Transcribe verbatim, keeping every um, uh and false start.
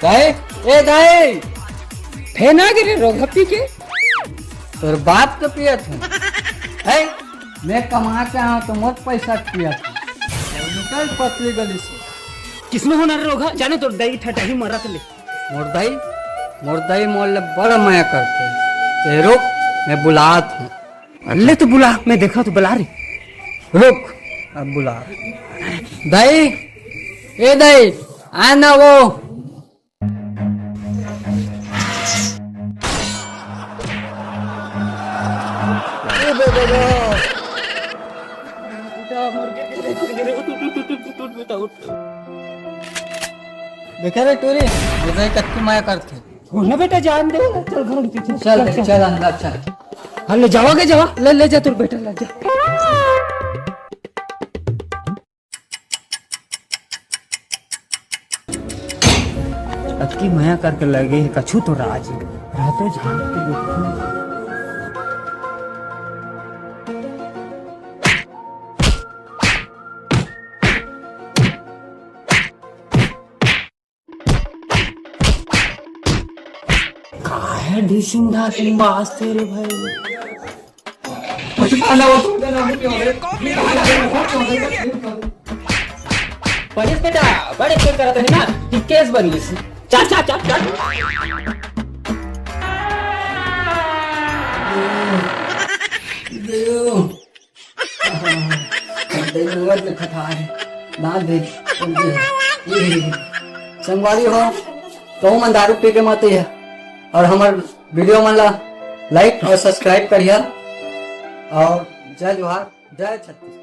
दाई, ए दाई, फेना गिरे रोगहा पी के। तोर बाप तो पियत है। है, मैं कमा के आऊँ तो मोर पैसा पियत है। निकल पतली गली से। किसमें होना रे रोगहा? जाने तोर दाई ठटाही मरत ले। मोर दाई, मोर दाई मोर ले बड़ा मया करते। ते रुक, मैं बुलात हूँ। ले तो बुला, मैं देखा तो बुला रे। रुक, अब बुला। दाई, ए दाई, आ ना वो। देखे रे टूरी, मोर दाई कतकी मया करथे। हो ना बेटा, जान दे ना, चल घर में, चल, चल, चल, चल। चल अंदर चल। हाँ, ले जावा के जावा, ले, ले जा तोर बेटा, ले जा। अतकी मया करके लगे हे, कछु तो राज हे। रहते झांक के देखो। काहे ढिसिम ढासिम बाजथे रे भाई? पुलिस बेटा, बड़े चेक करत रहे ना कि केस बन गइस। चल, चल, चल, चल। संगवारी हो, कहूँ मन दारू पी के मत आइहा, और हमर वीडियो मन ला लाइक और सब्सक्राइब करिहा, और जय जोहार, जय छत्तीसगढ़।